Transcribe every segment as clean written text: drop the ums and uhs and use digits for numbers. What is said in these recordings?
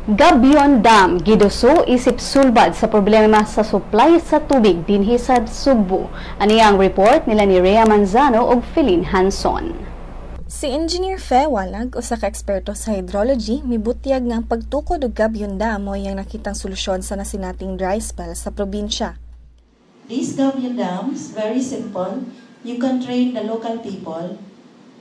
Gabion Dam giduso isip sulbad sa problema sa supply sa tubig dinhi sa Sugbo. Ani ang report nila ni Rhea Manzano ug Feline Hanson. Si Engineer Fe Walag, usa ka eksperto sa hydrology, mibutyag nga ang pagtukod og Gabion Dam mao iyang nakitang solusyon sa nasinating dry spell sa probinsya. These gabion dams, very simple. You can train the local people,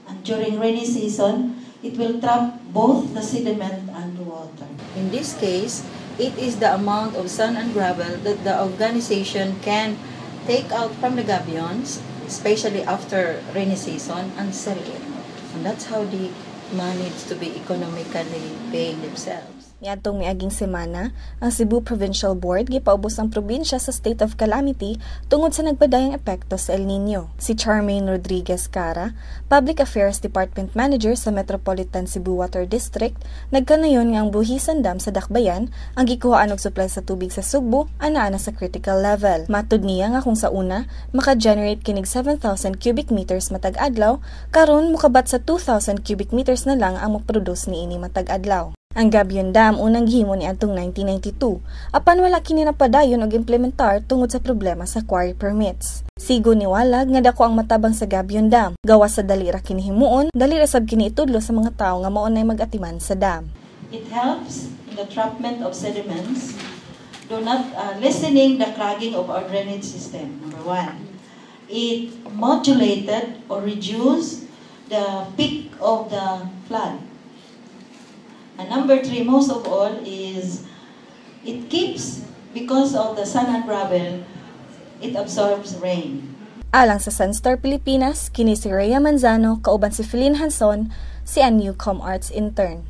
and during rainy season, it will trap both the sediment and the water. In this case, it is the amount of sand and gravel that the organization can take out from the gabions, especially after rainy season, and sell it. And that's how they manage to be economically paying themselves. Niadtong miaging semana, ang Cebu Provincial Board gipaubos ang probinsya sa state of calamity tungod sa nagpadayang epekto sa El Nino. Si Charmaine Rodriguez Cara, Public Affairs Department Manager sa Metropolitan Cebu Water District, nagkanayon nga ang Buhisan Dam sa Dakbayan ang gikuhaan og supply sa tubig sa Sugbo anaa na sa critical level. Matud niya nga kung sa una maka-generate kinig 7,000 cubic meters matag adlaw, karon mokabat sa 2,000 cubic meters na lang ang moproduce niini matag adlaw. Ang Gabion Dam unang gihimo niadtong 1992, apan wala kini napadayon og implementar tungod sa problema sa quarry permits. Sigo ni Walag nga dako ang matabang sa Gabion Dam. Gawas sa dali ra kini himuon, dali ra sab kini itudlo sa mga tawo nga mao nay mag-atiman sa dam. It helps in the trapment of sediments, do not lessening the clogging of our drainage system, number one. It modulated or reduced the peak of the flood. And number three, most of all, is it keeps, because of the sand and gravel, it absorbs rain. Alang sa Sunstar Pilipinas, kini si Rhea Manzano, kauban si Feline Hanson, si a new Com Arts intern.